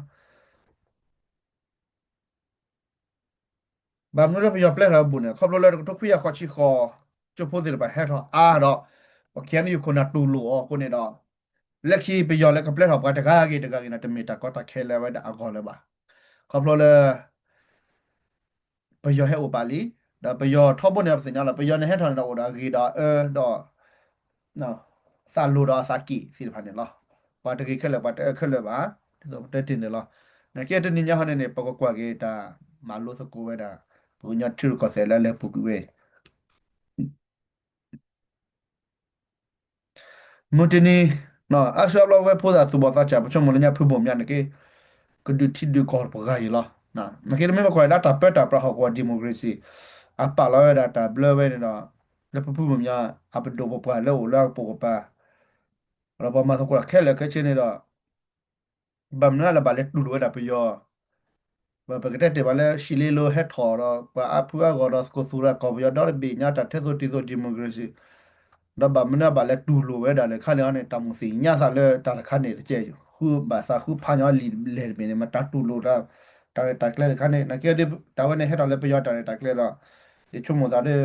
ဘၣ်မနုၤလၢပယီၤပျဲထီၣ်ဝဲဘူးန့ၣ် ခီဖျိလၢတကထိခွံကယၤဃိးဆံဃိး ကၠိဖိသ့ၣ်တဖၣ်ဟဲထီၣ်အါဒီး ပ KNU ခိၣ်နၢ်တူၢ်လိာ်အီၤအဃိန့ၣ်ဒီး လၢခံပယီၤလၢကပျဲထီၣ်ပှၤတဂၤဂ့ၤတဂၤဂ့ၤန့ၣ် တမ့ၢ်တၢ်ကီတၢ်ခဲလၢအဝဲဒၣ်အဂီၢ်လၢၤဘၣ်. ခီဖျိလၢ ပယီၤဟဲအိၣ်ပာ်လံ, ဒီးပယီၤထီဘိန့ၣ် ပသ့ၣ်ညါလီၤ, ပယီၤန့ၣ်ဟဲထီၣ်န့ၣ်ဒီးအိၣ်ဒီးအဂ့ၤဒီးအအၢဒီး သးလိၤဒီးအသးက့ၣ်သ့ၣ်တဖၣ်န့ၣ်လီၤ. ပှၤတဂ့ၤခဲလၢာ် ပှၤတအၢခဲလၢာ်ဘၣ်, ဒ်သိးပတဲတ့ၢ်န့ၣ်လီၤ. နာ်က့တနံၤညါဟီန့ၣ်န့ၣ် ပကကွၢ်က့ၤတၢ်မၤလိသကိးဝဲဒၣ် ပကညီထံရူၢ်ကီၢ်သဲးလၢအလဲၤပူၤကွံာ်ဝဲ မုၢ်တနံၤ အါစုအါဘျီဝဲဖိသၣ်သူၣ်ဘီၣ်သးစၢ် ပဆိကမိၣ်လၢညါဖုဘိၣ်မၠါန့ၣ်က့ ကဒုးထံဒုးကီၢ်ပှၤဂၤအံၤလီၤ. နာ်က့တမ့ၢ်ဘၣ်ကွၢ်လၢတၢ်ပၢတၢ်ပြးဟီၣ်ကဝီၤ democracy အပာ်လီၤဝဲဒၣ်တၢ်ဘျၢဝဲန့ၣ်ဒီး လၢဖုဘိၣ်မၠါ အပဒိၣ်ပပှၢ်လၢအိၣ်လၢအကပိာ်ကပၤ ဒီးပှၤမၤသကိးတၢ်ခဲလၢာ်ခဲဆ့န့ၣ်ဒီး ဘၣ်မနုၤလၢဘၣ်လဲၤတူၢ်လိာ်ဝဲဒၣ်ပယီၤ ပကတဲတ့ၢ်ဘၣ်လၢ ရှံလ့လိဟဲထီၣ်ဒီး ပှၤအါဖုအါဂီၢ်ဒီးသကိးသူၣ်ဒီးကီၢ်ပယီၤဒီတဘ့ၣ်ညါ တၢ်ထဲသိးတံၤသိး democracy ဒီးဘၣ်မနုၤဘၣ်လဲၤတူၢ်လိာ်ဝဲဒၣ်လဲၣ်ခါန့ၣ်န့ၣ် တၢ်မုၢ်သ့ၣ်ညါသးလၢတၢ်တခါန့ၣ်တကဲ ဃုဘၣ်သးဃုဖးညီလံာ်လဲၣ်တဘ့ၣ်န့ၣ် မ့ၢ်တၢ်တူၢ်လိာ်တၢ်ရဲၣ်တၢ်ကျဲၤတခါန့ၣ် နာ်က့တၢ်ဝဲန့ၣ်ဟဲထီၣ်လၢပယီၤတၢ်ရဲၣ်တၢ်ကျဲၤဒီး ယဆိကမိၣ်သးလၢ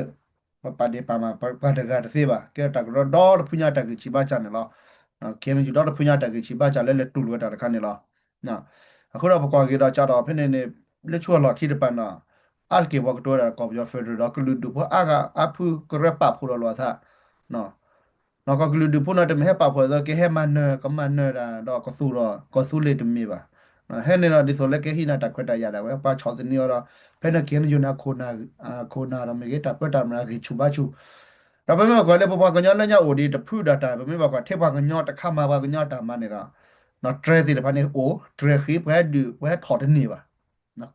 ပပာ်ဒ့ၣ်ပာ်မးပှၤတဂၤတသ့ဘၣ် ကဲထီၣ်တၢ်ကရၢဒီတဖုညါတၢ်ဂံၢ်ဆံးဘါစၢ်န့ၣ်လီၤ. ခဲအံၤန့ၣ် ယူၢ်ဒီတဖုညါတၢ်ဂံၢ်ဆံးဘါစၢ်လၢလဲၤတူၢ်လိာ်ဝဲတၢ်တခါန့ၣ်လီၤ. အဃိဒီးပကွၢ်က့ၤဒီးကဒီးဖဲန့ၣ်န့ၣ် လၢဆူအလီၢ်ခံတပၤန့ၣ် အါတက့ၢ်ပှၤကတိၤဝဲဒၣ်ကီၢ်ပယီၤ federal ဒီးကလုာ်ဒူၣ်ဖိအါဂၤအါဖုကရၢပာ်ဖှိၣ်ဒီးလိာ်အသး နီၢ်ကီၢ်ကလုာ်ဒူၣ်ဖိန့ၣ် တမ့ၢ်ဟဲပာ်ဖှိၣ်အသိးကဟဲမၤနၢၤ ကမၤနၢၤတၢ်ဒီးကသူၣ်ဒီးကီၢ်သူလ့ၤတမ့ၢ်ဘၣ်. ဟဲန့ၣ်ဒီးဒ်သိးလၢကဟံးန့ၢ်တၢ်ခွဲးတၢ်ယာ်ဒၣ်ဝဲ ပှၤဆီၣ်သနံးအီၤဒီး ဖဲန့ၣ် KNU န့ၣ် ခိၣ်နၢ်ဒီးမ့ၢ်ဂ့ၤ တၢ်ပၢတၢ်ပြးဂံၢ်ဆူၣ်ဘါဆူၣ် ဒီးပမ့ၢ်ဘၣ်ကွၢ်လၢပပှၤကညီလၢညါအိၣ်ဒံးတဖုဒီးတၢ် ပမ့ၢ်ဘၣ်ကွၢ်ထဲပှၤကညီတခါမၤပှၤကညီတၢ်မၤန့ၣ်ဒီး တြဲၤသ့ၣ်တဖၣ်န့ၣ်အိၣ် တြဲၤဃ့ ပှၤဟဲဒုး ပှၤဟဲထီၣ်တန့ၢ်ဘၣ်.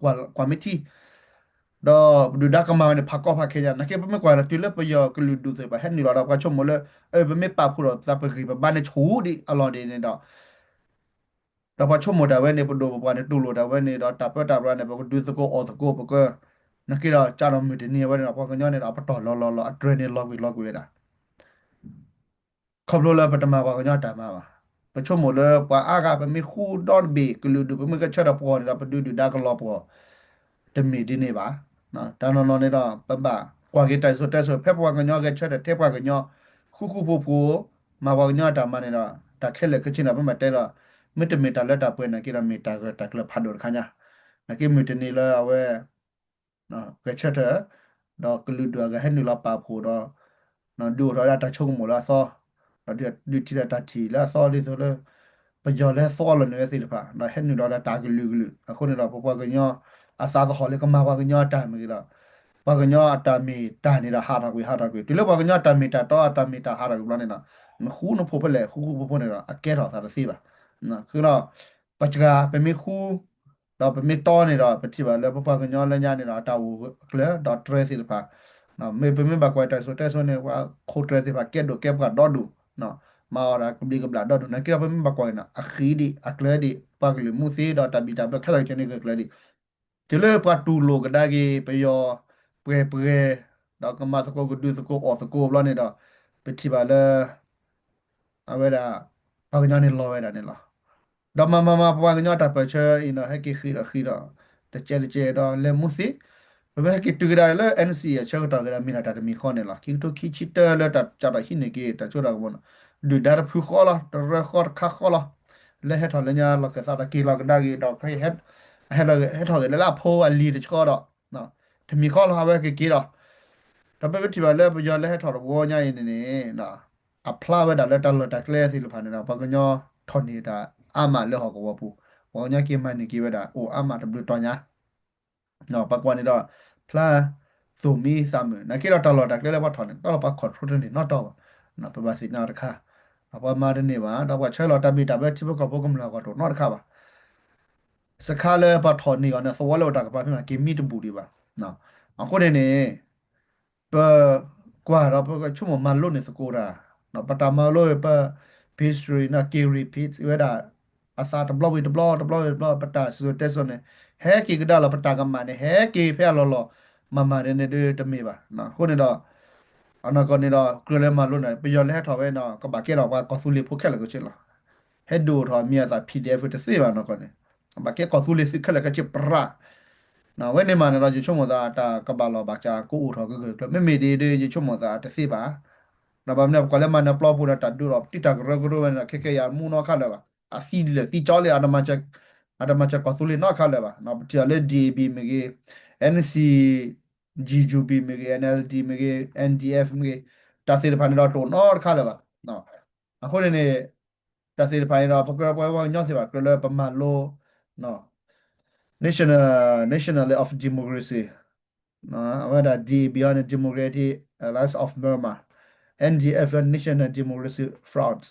ကွၢ်မ့ၢ်ထံ ဒီးပဒုၣ်ဒါကမၤဝဲန့ၣ် ဖးကီဖးခဲညါ နာ်က့ပမ့ၢ်ကွၢ်လီၤတုၤလၢပယီၤကလုာ်ဒူၣ်သ့ၣ်တဖၣ်ဟဲနုာ်လီၤဒီး ပှၤဆိကမိၣ်လၢ အၢ ပမ့ၢ်ပာ်ဖှိၣ်ဒီးသး ပဂံၢ်ပဘါန့ၣ်ဆူၣ်ဒံးအလီၢ်ဒ်န့ၣ်ဒီး ဒီးပှၤဆိကမိၣ်တၢ်ဝဲန့ၣ် ပဒိၣ်ပပှၢ်န့ၣ်တူၢ်လိာ်တၢ်ဝဲန့ၣ်ဒီး တၢ်ပၢတၢ်ပြးန့ၣ် ပကဒုးသကိးအီၣ်သကိးပက နာ်က့ဒီးကၢ်ဒီးမုၢ်တနံၤအဝဲန့ၣ်ဒီး ပှၤကညီန့ၣ်ဒီး အပတီၢ်လီၤလီၤလီၤ အတြဲၤန့ၣ်လီၤကွံာ်လီၤကွံာ်ဝဲဒၣ် ခီဖျိလၢပတမၤပှၤကညီတၢ်မၤဘၣ်. ပဆိကမိၣ်လၢပှၤအါဂၤ ပမ့ၢ်ဃူဒီတဘ့ၣ် ကလုာ်ဒူၣ် ပမ့ၢ်ဂဲၤဆၢထၢၣ်ပှီၢ်န့ၣ်ဒီး ပဒုးဒုၣ်ဒါကလီၤပှီၢ် တမ့ၢ်ဒ်န့ၣ်ဘၣ်. တၢ်နီၢ်နီၢ်န့ၣ်ဒီး ပဘၣ်ကွၢ်က့ၤတၢ်စံၣ်စိၤတဲစိၤ ဖဲပှၤကညီဂဲၤဆၢထၢၣ်ထဲပှၤကညီ ဃူဃူဖိးဖိး မၤပှၤကညီတၢ်မၤန့ၣ်ဒီး တၢ်ခဲလၢာ်ခဲဆ့န့ၣ် ပမ့ၢ်တဲဒီး မ့တမ့ၢ်တၢ်လၢတၢ်ပှဲၤနာ်က့ဒီး မ့ၢ်တၢ်ဂၢၢ်တၢ်ကျၢၤဖးဒိၣ်တခါညါ နာ်က့မုၢ်တနံၤလၢအဝဲ ဂဲၤဆၢထၢၣ် ဒီးကလုာ်ဒူၣ်အဂၤဟဲနုာ်လီၤပာ်ဖှိၣ်ဒီး ဒုးအိၣ်ထီၣ်ဝဲဒၣ်တၢ်ဆိကမိၣ်လၢအသီ ဒီးဒုးထံၣ်ဒီးတၢ်ထံၣ်လၢအသီဒ်သိးလၢ ပယီၤလၢဟဲသီလီၤန့ၢ်ဝဲသ့ၣ်တဖၣ် ဒီးဟဲနုာ်ဒီးတၢ်ကလုာ်ကလုာ် အဃိန့ၣ်ဒီး ပပှၤကညီအသးသဟီၣ်လၢကမၤပှၤကညီအတၢ်မ့ၢ်ဂ့ၤဒီး ပှၤကညီအတၢ်မ့ၢ်တၢ်န့ၣ်ဒီးဟးထီၣ်ကွံာ်ဟးထီၣ်ကွံာ် တုၤလၢပှၤကညီအတၢ်မ့ၢ်တၢ်တီအတၢ်မ့ၢ်တၢ်ဟးထီၣ်ကွံာ်ဘျီန့ၣ်ဒီး နဃူနဖိးဖဲလဲၣ် ဃူဃူဖိးဖိးန့ၣ်ဒီး အကဲထီၣ်သးတသ့ဘၣ်. ဃုဒီး ပစှၤ ပမ့ၢ်ဃူ ဒီးပမ့ၢ်တီန့ၣ်ဒီး ပထံၣ်ဘၣ်လၢပပှၤကညီလၢညါန့ၣ်ဒီး အတၢ်အိၣ်အကျၢၤဒီးတြဲၤသ့ၣ်တဖၣ် မ့ၢ်ပမ့ၢ်ဘၣ်ကွၢ်တၢ်စံၣ်စိၤတဲစိၤန့ၣ် ပှၤခိၣ်တြဲၤသ့ၣ်တဖၣ်ကဲဒိၣ်ကဲပှၢ်ဒီဒူၣ် မၤအီၣ်ဒၣ်ကဘျံးကဘျၣ်ဒီဒူၣ် နာ်က့ဒီးပမ့ၢ်ဘၣ်ကွၢ်က့ၤန့ၣ် အဃံဒံးအကျၢၤဒံး ပှၤကလုာ်မူသ့ဒီးတၢ်ဘံၣ်တၢ်ဘၢခဲလၢာ်ခဲဆ့န့ၣ်ဂၢၢ်ကျၢၤဒံး တုၤလၢပှၤတူၢ်လိာ်ကဒါက့ၤပယီၤပှဲၤပှဲၤ ဒီးကမၤသကိးကဒုးသကိးအီၣ်သကိးဘျီန့ၣ်ဒီး ပထံၣ်ဘၣ်လၢ အဝဲဒၣ် ပှၤကညီန့ၣ်လီၤဝဲဒၣ်န့ၣ်လီၤ. ဒီးမၤမၤမၤပှၤကညီတၢ်ပၢၢ်ဆၢအံၤဒီး ဟဲက့ၤဃံးဒီးဃံးဒီး တကဲးတကဲးဒီးလဲၤမူသ့ ပမ့ၢ်ဟဲက့ၤတုၤကဒါလၢ NCA အဆၢကတီၢ်က့ၤဒီး မ့ၢ်ဒၣ်တၢ်တမံၤဃီန့ၣ်လီၤ. ခံကထိခံဆံတၢလၢတၢ်ကၢ်ဒီးဟံးန့ၢ်က့ၤ တၢ်စိတၢ်ကမီၤန့ၣ် ဒုၣ်ဒါတဖုဃီလီၤ တရၢဃီတခါဃီလီၤ လၢဟဲထီၣ်လၢညါလီၢ်ခၢၣ်သးဒီးက့ၤလီၤကဒါက့ၤဒီး ဟဲထီၣ်က့ၤလၢလၢအဖိအလံၤတဆှီဒီး တမံၤဃီလီၤ အဝဲက့ၤက့ၤဒီး ဒီးပမ့ၢ်ထံၣ်ဘၣ်လၢပယီၤလၢဟဲထီၣ်တဝီညါအံၤန့ၣ်န့ၣ် အဖျါဝဲဒၣ်လၢတၢ်လီၢ်တၢ်ကျဲသ့ၣ်တဖၣ်န့ၣ်ဒီး ပှၤကညီထီၣ်န့ၢ်တၢ်အါမးလၢဟီၣ်ကဝီၤပူၤ ပှၤကညီက့ၤမၤန့ၢ်က့ၤဝဲဒၣ် အိၣ်အါမးတဘျုးတီၤညါ ပှၤကွၢ်န့ၣ်ဒီး ဖျါသိၣ်မံသးမုာ် နာ်က့ဒီးတၢ်လီၢ်တၢ်ကျဲလၢပှၤထီၣ်န့ၣ် တၢ်လီၢ်ပှၤ control တန့ၢ်နီတီဘၣ် ပဘၣ်သ့ၣ်ညါတခါ ပှၤမၤတန့ၢ်ဘၣ် ဒီးပှၤဆၢလီၤတၢ်ဘံၣ်တၢ်ဘၢထံဖိကီၢ်ဖိကမျၢၢ်အဂီၢ်တအိၣ်နီတခါဘၣ် စခါလၢပှၤထီၣ်န့ၢ်အီၤန့ၣ် သဝီလၢအိၣ်တၢ်ကပၤဖဲမ့ၢ်က့ၤမံတဘူၣ်ဒံးဘၣ်. အဃိန့ၣ်န့ၣ် ပကွၢ်ဒီးပကဆိကမိၣ်မၤလိန့ၢ်သကိးတၢ် ပတၢ်မၤလိပ history န့ၣ် က့ၤ repeat ဝဲဒၣ် အသးတဘျီဝံၤတဘျီ တဘျီဝံၤတဘျီ ပတၢ်စံၣ်စိၤတဲစိၤန့ၣ် ဟဲက့ၤကဒါလီၤ ပတၢ်ကမၣ်န့ၣ် ဟဲက့ၤဖဲအလီၢ်လီၢ် မၤမၤဒ်န့ၣ်ဒ်တမ့ၢ်ဘၣ်. အဃိန့ၣ်ဒီး အနီၢ်ကီၢ်န့ၣ်ဒီး ကြၢးလၢမၤလိန့ၣ် ပယီၤလၢဟဲထီၣ်ဝဲနီၤ ကဘၣ်ကဲထီၣ်ပှၤကီၢ်သူလ့ၤဖိခဲလၢာ်ခဲဆ့လီၤ. ဟဲဒိၣ်ထီၣ်မံၤအသး PDF တသ့ဘၣ်နီၢ်ကီၢ်န့ၣ် ဘၣ်ကဲကီၢ်သူလ့ၤသုးခဲလၢာ်ခဲဆ့ပြး ဝဲန့ၣ်မးန့ၣ်ဒီး ယဆိကမိၣ်သးတၢ်ကဘၣ်လီၤဘၣ်စးကအိၣ်ထီၣ်ကဂၢၢ်ကျၢၤ မ့မ့ၢ်ဒ်ဒ် ယဆိကမိၣ်သးတသ့ဘၣ်. ဒီးဘၣ်မနုၤပကွၢ်လၢမၤနၢၤပျီပူၤဒီးတၢ်ဒုးဒီးပတံၤတၢ်ကရၢကရိဝဲန့ၣ်ဒီး ခဲကဲယၤမူနီတခါလၢၤဘၣ်. အသံလၢာ်သံကၠီလံ အတမၤစၢၤကီၢ်သူလ့ၤနီတခါလၢၤဘၣ်. ပထံၣ်အီၤလၢ DAB မ့ၢ်ဂ့ၤ, NCGUB မ့ၢ်ဂ့ၤ, NLD မ့ၢ်ဂ့ၤ, NDF မ့ၢ်ဂ့ၤ, တၢ်သ့ၣ်တဖၣ်န့ၣ်ဒီးတအိၣ်နီတခါလၢၤဘၣ်. အဃိန့ၣ်န့ၣ် တၢ်သ့ၣ်တဖၣ်န့ၣ်ဒီး ပကြၢးပှၤဝဲကညီသ့ၣ်တဖၣ် ကြၢးလၢပမၤလိ National, National of Democracy, အဝဲဒၣ် DAB အီၤန့ၣ် Democratic Alliance of Burma, NDF National Democracy Front,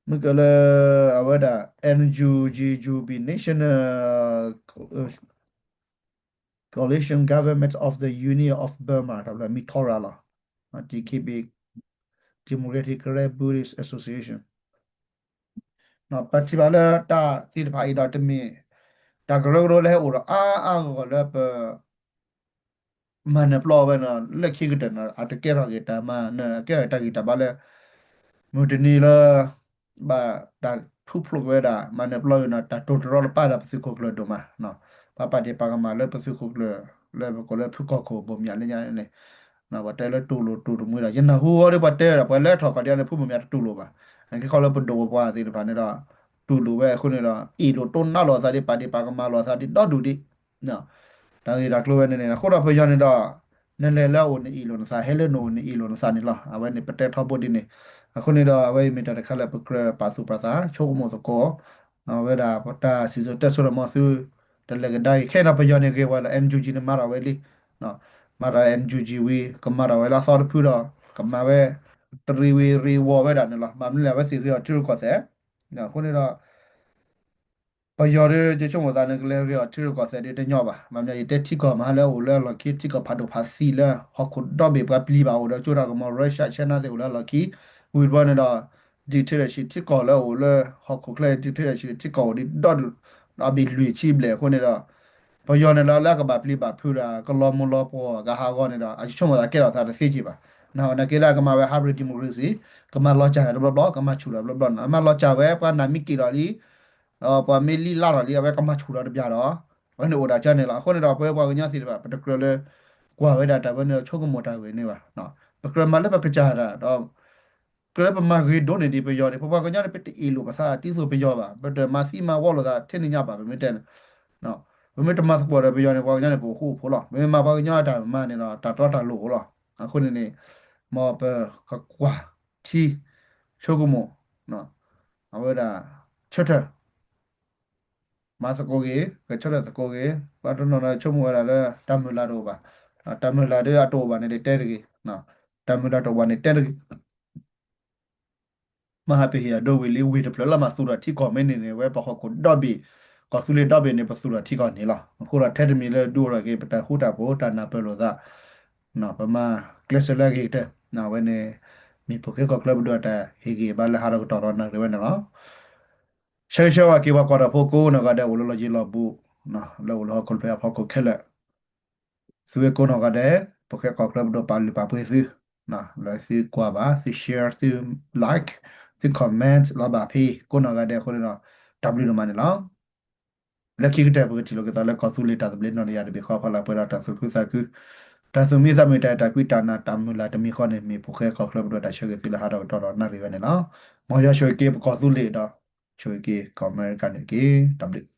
မ့ၢ်ကလၢ အဝဲဒၣ် NUG, UGB, National Coalition Government of the Union of Burma တၢ်ဘျီမံထီရၤလီၤ, DKB, Democratic Karen Buddhist Association ပထံၣ်ဘၣ်လၢတၢ်သ့ၣ်တဖၣ်အံၤဒီးတမ့ၢ် တၢ်ကရၢကရိလၢဟဲအိၣ်ဒီးအါအါဂီၢ်ဂီၢ်လၢပ မၤနၢၤပျီဝဲန့ၣ် လၢခံကတၢၢ်န့ၣ် အတကဲထီၣ်က့ၤတၢ်မၤနၢၤ အကဲထီၣ်တၢ်ဂံၢ်တၢ်ဘါလၢ မုၢ်တနံၤလၢ ဘၣ်တၢ်ထူဖျိးက့ၤဝဲဒၣ် မၤနၢၤပျီဝဲန့ၣ် တၢ်တိာ်တရီတပါဒၣ်ပသုးခိၣ်ကျၢၢ်ဒိၣ်မး, ပှၤပာ်ဒ့ၣ်ပာ်ကမၣ်လၢပသုးခိၣ်ကျၢၢ် လၢပကိးလၢဖုကီၢ်ခိၣ်ဘိၣ်မၠးလၢညါန့ၣ် ပှၤတဲလၢတူၢ်လိာ်တူၢ်တမှံဒီး ယနၢ်ဟူအီၤဒီးပှၤတဲဒီး ပှၤလၢထီၣ်ခီၣ်ဒံးန့ၣ် ဖုဘိၣ်မၠးတတူၢ်လိာ်ဘၣ်. ခဲခီလၢပဒိၣ်ပပှၢ်သ့ၣ်တဖၣ်န့ၣ်ဒီး တူၢ်လိာ်ဝဲအဃိန့ၣ်ဒီး အ့ၣ်လိာ်တိၢ်နီၣ်လိာ်အသးဒံး ပာ်ဒ့ၣ်ပာ်ကမၣ်လိာ်အသးဒံးဒီဒူၣ်ဒံး တၢ်ဂ့ၢ်တၢ်ကျိၤဝဲန့ၣ်န့ၣ် အဃိဒီးပယီၤန့ၣ်ဒီး နလဲၤလၢအအိၣ်နအ့ၣ်လိာ်နသး ဟဲလၢနအိၣ်နအ့ၣ်လိာ်နသးန့ၣ်လီၤ. အဝဲန့ၣ်ပတဲထီဘိဒ်န့ၣ် အဃိန့ၣ်ဒီး အဝဲအံၤမ့ၢ်တၢ်တခါလၢပကြၢးပာ်သူၣ်ပာ်သး ဆိကမိၣ်သကိး အဝဲဒၣ်တၢ်စံၣ်စိၤတဲစိၤဒီးမ်သု တလဲၤကဒါက့ၤ ခဲအံၤဒီးပယီၤန့ၣ်ဂ့ၤဝဲလီၤ NUG န့ၣ်မၤထီၣ်ဝဲလံ မၤထီၣ် NUG ဝံၤ ကမၤထီၣ်ဝဲလၢအသီတဖုဒီး ကမၤဝဲ တရံးဝံၤရံးဝီၤဝဲဒၣ်န့ၣ်လီၤ. ဘၣ်မနုၤလဲၣ် အဝဲသ့ၣ်ဂ့ၤအီၤထံရူၢ်ကီၢ်သဲး အဃိန့ၣ်ဒီး ပယီၤဒီး ယဆိကမိၣ်သးန့ၣ် ကလဲၤဂ့ၤအီၤထံရူၢ်ကီၢ်သဲးဒီးတညီဘၣ်. ဘၣ်မနုၤ ယတဲထံကီၢ်မဟါလၢအအိၣ်လၢအလီၢ်ခံ ထံကီၢ်ဖးဒိၣ်ဖးသံလၢ ဟီၣ်ခိၣ်ဒီဘ့ၣ်ပှၤပျံၤဘၣ်အိၣ်ဒီးကၠိတၢ်ကမီၤ Russia China သ့ၣ်အိၣ်လၢအလီၢ်ခံ ဝံၤတဘျီန့ၣ်ဒီး dictatorship ထံကီၢ်လၢအအိၣ်လၢ ဟီၣ်ခိၣ်ချၢ dictatorship ထံကီၢ်အိၣ်ဒံးဒီဒူၣ် အဘ့ၣ်လွံၢ်ဆံဘျဲၣ်အဃိန့ၣ်ဒီး ပယီၤန့ၣ်လၢလၢအကဘၣ်ပျံၤဘၣ်ဖုးဒီး ကလီၤမူလီၤပှီၢ်ကဟးဂီၤန့ၣ်ဒီး အဆိကမိၣ်သးကဲထီၣ်သးတသ့က့ၤဘၣ်. နာ်က့လၢအကမၤဝဲ hybrid democracy ကမၤလီၤစၢ်တဘျီဘျီ ကမၤဆူၣ်တဘျီဘျီန့ၣ် အမၤလီၤစၢ်ဝဲပှၤနာ်မ့ၢ်က့ၤဒီးလံ ဒီးပှၤမ့ၢ်လံလါထီၣ်လံ အဝဲကမၤဆူၣ်ဒီးတဘျီဒီး အဝဲန့ၣ်အိၣ်ဒၣ်ကၢန့ၣ်လီၤ. အဃိန့ၣ်ဒီး ပဝဲပှၤကညီသ့ၣ်တဖၣ် ပတကြၢးလၢ ကွၢ်ဝဲဒၣ်တၢ်ဝဲန့ၣ်ဒီးဆိကမိၣ်တၢ်ဂ့ၢ်န့ၣ်ဘၣ်. ပကြၢးမၤလၢပကစၢ်ဒၣ်ဒီး ကြၢးလၢပမၤဂ့ၤဒိၣ်န့ၢ်ဒံးပယီၤန့ၣ် ပပှၤကညီန့ၣ် ပတအ့ၣ်လိာ်ပသးတံသိးပယီၤဘၣ်, ပတမၤသံမၤဝီလိာ်သးထဲန့ၣ်ညါဘၣ် ပမ့ၢ်တဲန့ၣ် ပမ့ၢ်တမၤသကိးဒီးပယီၤန့ၣ် ပှၤကညီန့ၣ် ပအိၣ်ဃူအိၣ်ဖိးလီၤ. ပမ့ၢ်မၤပှၤကညီအတၢ်မၤန့ၣ်ဒီး တၢ်တီတၢ်လိၤအိၣ်လီၤ. အဃိန့ၣ်န့ၣ် မ်ပကကွၢ်ထံ ဆိကမိၣ် အဝဲဒၣ် ဆၢထၢၣ် မၤသကိးဂ့ၤ, ကဆၢထၢၣ်သကိးဂ့ၤ, ပှၤတနီၤနီၤဆိကမိၣ်ဝဲဒၣ်လၢ တၢ်မုၢ်လၢ်တအိၣ်ဘၣ်, တၢ်မုၢ်လၢ်ဒီးအတအိၣ်ဘၣ်န့ၣ် တဲတဂ့ၤ, တၢ်မုၢ်လၢ်တအိၣ်ဘၣ်န့ၣ် တဲတဂ့ၤ မဟါပဟ့ၣ်အဒိဝံၤလံ ဝ့ၢ်တဖျၢၣ်လၢမၤသူၣ်ထီၣ်ထံကီၢ်မ့ၢ်န့ၣ်န့ၣ် ဝဲပဟီၣ်ခိၣ်ဒီဘ့ၣ် ကီၢ်သူလ့ၤဒီဘ့ၣ်န့ၣ် ပသူၣ်ထီၣ်ထံကီၢ်န့ၣ်လီၤ. အဃိဒီးထဲတမံၤလၢဒုးအိၣ်ထီၣ်က့ၤ ပတၢ်ဃူတၢ်ဖိး တၢ်နၢ်ပၢၢ်လိာ်သး ပမၤကျဲးစၢးလၢအဂ့ၤကတၢၢ်, အဝဲန့ၣ် မ့ၢ်ဖိၣ်ဃဲကီၢ်ချၢပဒိၣ်အတၢ်ဟ့ၣ်ဂံၢ်ဘါလၢဟးထီၣ်ကတီၢ်ဒီးနၣ်ရံၣ်ဝဲန့ၣ်လီၤ. ဆၢဂ့ၤဆၢဝါက့ၤ ပှၤကွၢ်တၢ်ဖိကိးနီၢ်ဂၤဒဲး အိၣ်လၢလီၢ်ယံၤလီၢ်ဘူး, လၢအိၣ်လၢဟီၣ်ခိၣ်ဖျၢၣ်အဖီခိၣ်ခဲလၢာ်, သုဝဲကိးနီၢ်ဂၤဒဲး ဖိၣ်ဃဲကီၢ်ချၢပဒိၣ်ပာ်လုၢ်ပာ်ပှ့ၤသု, လၢသုကွၢ်ဘၣ် သု share သု like သု comment လီၤဘၣ်ဖဲကိးနီၢ်ဂၤဒဲးအဃိန့ၣ်ဒီး တၢ်ဘျုးဒိၣ်မးန့ၣ်လီၤ. လၢခံကတၢၢ် ပကထံၣ်လိာ်က့ၤသးလၢကီၢ်သူလ့ၤတၢ်သဘျ့နီၢ်တယၤတဘ့ၣ်ဃီ ဖီလာ်ပှဲၤဒီးတၢ်သူၣ်ခုသးခု, တၢ်သူၣ်မံသးမုာ် တၢ်အဲၣ်တၢ်ကွံ တၢ်နာ်တၢ်မုၢ်လၢ်တမံၤဃီန့ၣ် မ့ၢ်ဖိၣ်ဃဲကီၢ်ချၢပဒိၣ်တၢ်ဆၢဂ့ၤသုလၢဟးထီၣ်ကတီၢ်ဒီးနၣ်ရံၣ်ဝဲန့ၣ်လီၤ. မ်ယွၤဆိၣ်ဂ့ၤက့ၤပကီၢ်သူလ့ၤဒီး ဆိၣ်ဂ့ၤက့ၤကီၢ်အမဲရကၤန့ၣ်တက့ၢ်. တၢ်ဘျုး